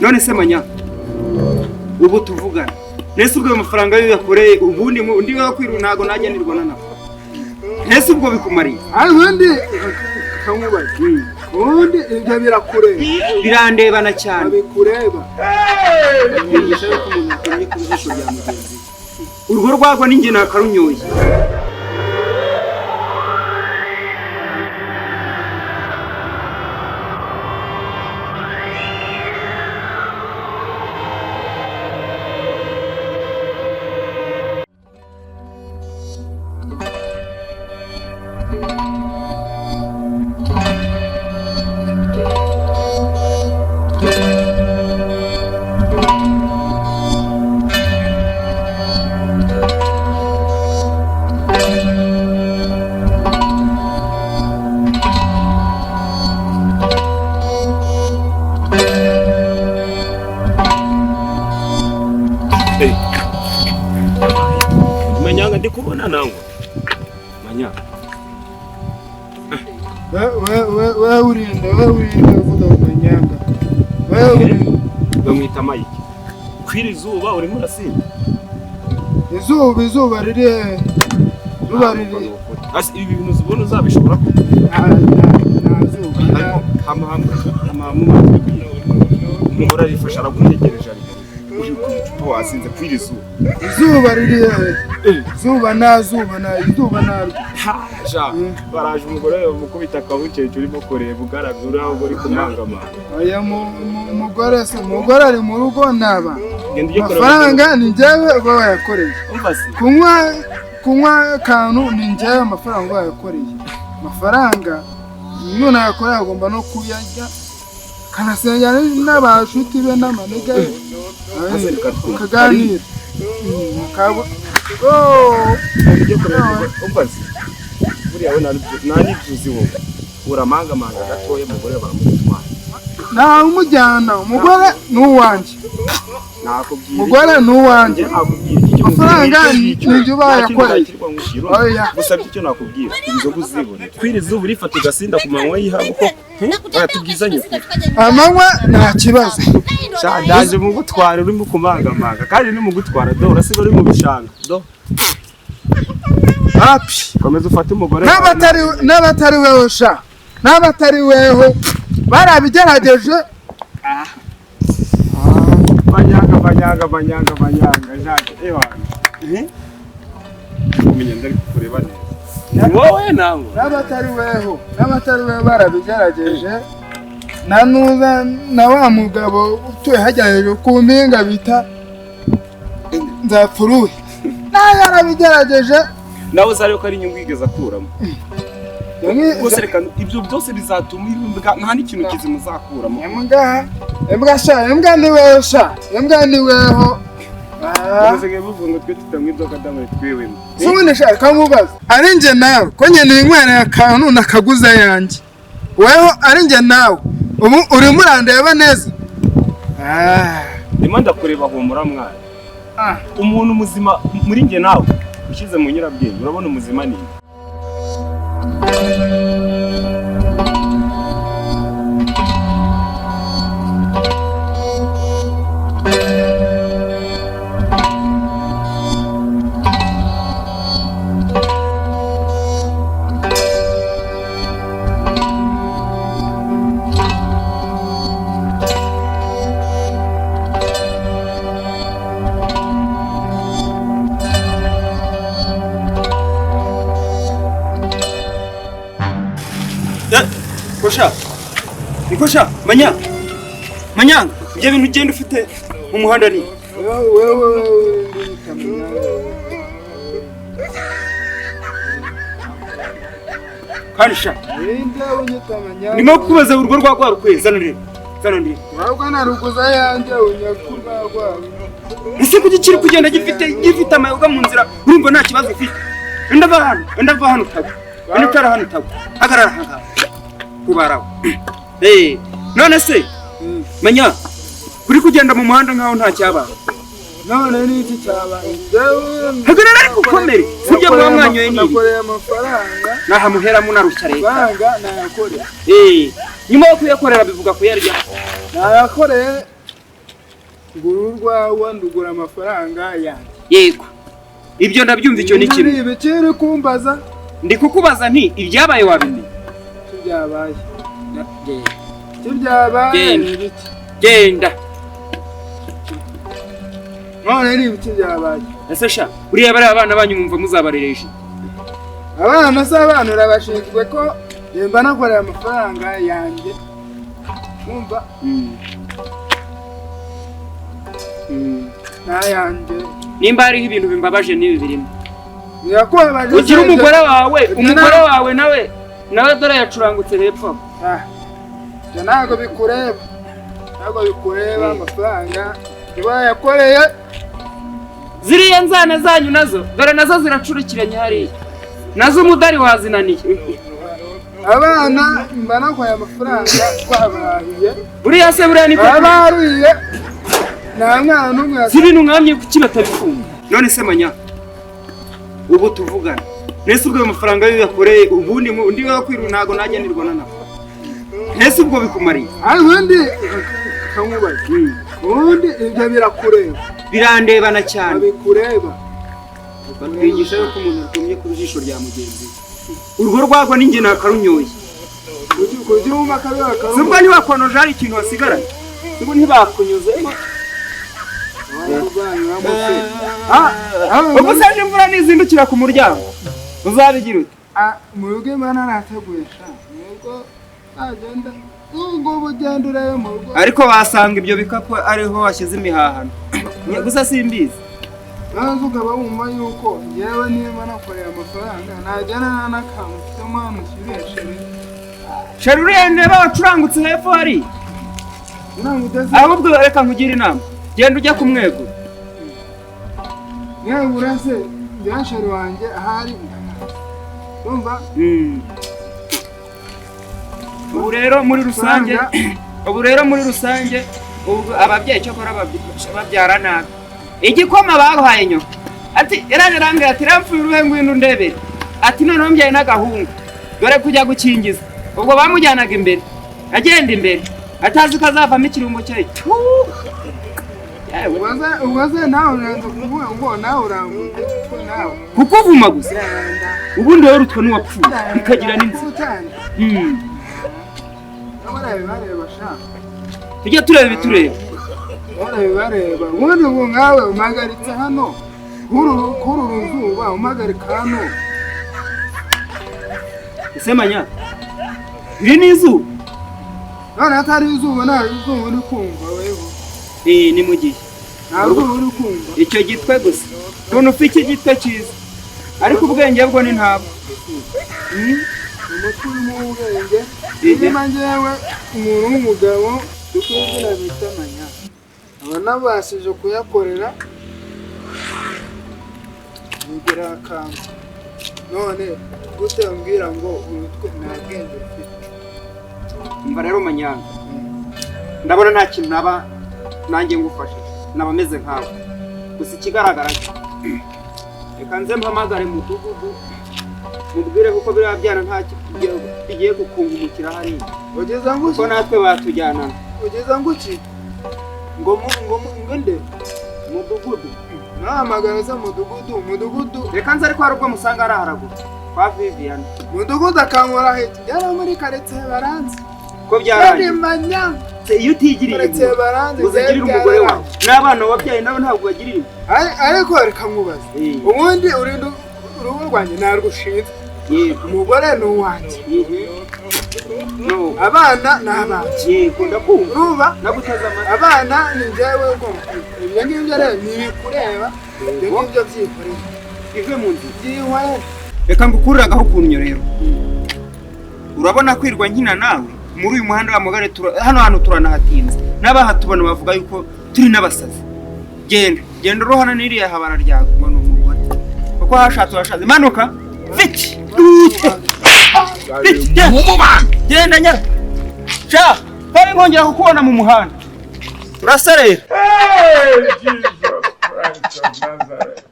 None se manya, ubu tuvugana nese ubwo ayo mafaranga yo yakoreye ubundi undi wakwiru ntago najya nirwana nawe. Nese ubwo bikumariye? Ubundi kamubaza. Ubundi ibyo birakureba. Birandebana cyane. Bikureba. Nigisha yuko umuntu akomye ku jisho rya mugenzi we. Urwo rwagwa ninjye nakarunyoye. Manyanga ndi kubona nango. Manyanga. We urinde uvuga Manyanga. We urinde. Bamwita Mike. Kwira izuba urimo urasinda. Izuba riri he? Izuba riri. Asi ibi bintu uzibona uzabishobora ko. Nta zuba. Hama umugore arifasha aragutegereje ari. Uri ku icupa wasinze kwira izuba. Izuba riri he? Zuba na zuba na izuba na ja baraje umugore bamukubita akabucece urimo kureba ugaragara uraho uri kumangama. Aya mugore se umugore ari mu rugo naba. Amafaranga ni njyewe uba wayakoreye. Kunywa akantu ni njyewe amafaranga wayakoreye. Amafaranga umuntu yakoreye agomba no kuyarya kanasengera n'abashuti be n'amanega ye kaganira. Buriya we nta n'ibyuzi wowe uramangamanga gatoya umugore baramutwara. Nta umujyana umugore ni uwanjye. Umugore ni uwanjye. Amafaranga ni uba yakoreye. Gusa icyo nakubwira inzoga uzibone. Kwira izuba urifata ugasinda ku manywa y'ihangu koko. Tubwizanye ukuri. Amanywa nta kibazo. Ndaje mugutwara urimo kumangamanga kandi ni mugutwara do urasiga uri mu bishanga do. Hapi. Komeza ufate umugore. N'abatari weho sha. N'abatari weho barabigerageje. Manyanga jaje ewa. Kumenya ndari kukureba neza. Wowe nango. N'abatari weho barabigerageje. Nanuza na wa mugabo utuye hajya ku mpinga bita Nzapfuruhe. Nawe yarabigerageje. Nawe uzari ko ari inyungu yigeze akuramo. Gusa reka ibyo byose bizatuma imbwa nta n'ikintu kizima uzakuramo. Imbwa sha, imbwa ni weho sha, imbwa ni weho. Usigaye buvuga ngo twe tutanywa inzoga damu twiwemo. Ubundi sha kamubaza. Ari nje nawe ko njye ninywera akantu nakaguza yanjye. Weho ari nje nawe. Ubu urimo urandeba neza. Ndimo ndakureba humura mwana. Umuntu muzima muri nge nawe ushyize mu nyirabwenge urabona umuzima ni. Kosha, nikosha, manyanga, manyanga, ibyo bintu ugenda ufite mu muhanda ni. Wewe Kandi sha. Ndimo kubaza urwo rwagwa rukwiye zano ndebe. Zano ndebe. Wabwo naruguza yanjye unyakurwagwa. Ese kuki kiri kugenda gifite amayoga mu nzira urumva nta kibazo ufite. Ndava hano utagwa. Ndava hano utagwa. Hagarara hano. Kubaraho. None se manya kuri kugenda mu muhanda nkaho nta cyabaye. None ni iki cyabaye? Hagarara ariko ukomere. Sibyo mwa mwanyoye ni. Nakoreye amafaranga. Naha muhera munarushya leta. Amafaranga nayakoreye. Nyuma yo kuyakorera bivuga kuyarya. Nayakoreye Ngura urwawa, ndugura amafaranga yanjye. Yego, ibyo ndabyumva, icyo ni kimwe. Ni ibiki uri kumbaza? Ndi kukubaza nti ibyabaye wabimenye? Icyo byabaye, icyo byabaye Genda. ni ibiki? Genda. None ni ibiki byabaye? Ese sha, buriya bariya abana banyu mwumva muzabareresha? Abana se, abana urabashinzwe ko mba nakoreye amafaranga yanjye, wumva, n'ayanjye. Nimba hariho ibintu bimbabaje, n'ibi birimo. Birakubabaje? Ugira umugore wawe, Ibyo umugore wawe nawe dore yacurangutse hepfo aho. Ah, ibyo ntabwo bikureba, ntabwo bikureba. Amafaranga niba yakoreye. Ziriya nzana zanyu nazo dore nazo ziracurikiranye hariya, nazo umudari wazinaniye. Abana mba nakoreye amafaranga, twabahiye. Buriya se, buriya niko Baba bariye, nta mwana n'umwe. Si ibintu mwamye, kuki batabifunga? None se manya, ubu tuvugana nese ubwo ayo mafaranga yo yakoreye, ubundi undi wakwiru ntago najya nirwana nawe, nese ubwo bikumariye? Ariko ubundi kamubaza, ubundi ibyo birakureba? Birandebana cyane. Bikureba. Batwigisha yuko umuntu atumye ku jisho rya mugenzi we, urwo rwagwa ninjye nakarunyoye. Kugira wumva akabiba. Si ubwo ntibakonoje, hari ikintu wasigaranye? Si ubwo ntibakunyuzemo? Ubwo se ejo imvura nizindukira ku muryango uzabigira ute? Mu rugo Imana nateguye sha, mu rugo nagenda ubu ngubu, ugenda urebe mu rugo. Ariko wasanga ibyo bikapu ariho washyize imihahano gusa, simbizi. Nawe ukaba wumva yuko njyewe niba nakoreye amafaranga nagenda nta n'akantu mfite mwana ushyiriye chéri. Chéri uriya ndeba wacurangutse hepfo hari. Ntabwo ugeze. Ahubwo reka nkugire inama, genda ujya kumwegura. Mwegura se? Njyewe chéri wanjye ahari wumva. Ubu rero muri rusange, ubu ababyeyi cyakora babyara nabi. Igikoma baruhaye nyoko, ati yaraje arambwira ati ramfuye uruhe, ngwino undebere. Ati noneho mbyaye n'agahungu, dore kujya gukingiza. Ubwo bamujyanaga imbere, agenda imbere atazi ko azavamo ikirumbo cye. Yewe. Ubaze nawe, uranza kuvuga ngo nawe urambuye ko nawe. Kukuvuma gusa. Genda. Ubundi wowe urutwa n'uwapfuye bikagira n'inzira. Cyane. Bareba sha. Tujye tureba ibitureba. Bareba ubundi ubu nkawe umpagaritse hano kuri uru ruzuba, umpagarika hano. Ese manya, iri ni izuba? None atari izuba, nta zuba uri kumva wewe? Eh, ni mu gihe. Nta zuba uri kumva. Icyo gitwe gusa, ukuntu ufite igitwe cyiza, ariko ubwenge bwo ni ntabwo. Umutwe urimo ubwenge. Niba njyewe umuntu w'umugabo kuko izina bita Manya aba nabashije kuyakorera, bigira akantu, none gute umbwira ngo umutwe nta bwenge ufite? Umva rero manyanga, ndabona nta kintu naba nanjye ngufashije, naba meze nkawe gusa. Ikigaragara cyo, reka nze mpamagare mudugudu mubwire, kuko biriya byana nta bigiye gukungumukira hariya. Ugeze ngo kuko natwe batujyanana. Ugeze ngo iki? Ngo nde? Mudugudu. Nahamagara se mudugudu, mudugudu? Reka nze, ariko hari ubwo musanga ari haraguru kwa Vivian. Mudugudu akankora hiti yari muri karitsiye, baranzi. Ko byarangiye. Manya. Iyo utigiriye Karitsiye impuhwe, baranzi. uzigirira umugore wawe n'abana wabyaye nabo ntabwo bagirira impuhwe. Ariko reka nkubaze, ubundi urinda urugo rwanjye ntabwo ushinzwe. Umugore ni uwanjye. No. Abana ni abanjye. Yego, ndakumva. Urumva? Naguteze amatwi. Abana ni njyewe ugomba kwita. Ibyo ngibyo rero ntibikureba, ibyo ngibyo byikoreye. Ive mu nzira. Byihorere. Reka ngukurire agahukunyo rero. Urabona kwirwa nkina nawe muri uyu muhanda wa mugari, hano hantu turanahatinze, n'abahatubona bavuga yuko turi n'abasazi. Genda, genda urohana n'iriya habara ryawe ngo ni umugore, kuko hashatse washatse. Manuka viki. Viki, genda. Genda nyara sha, kari nkongera kukubona mu muhanda uraserera. Hey, Jesus Christ of Nazareth.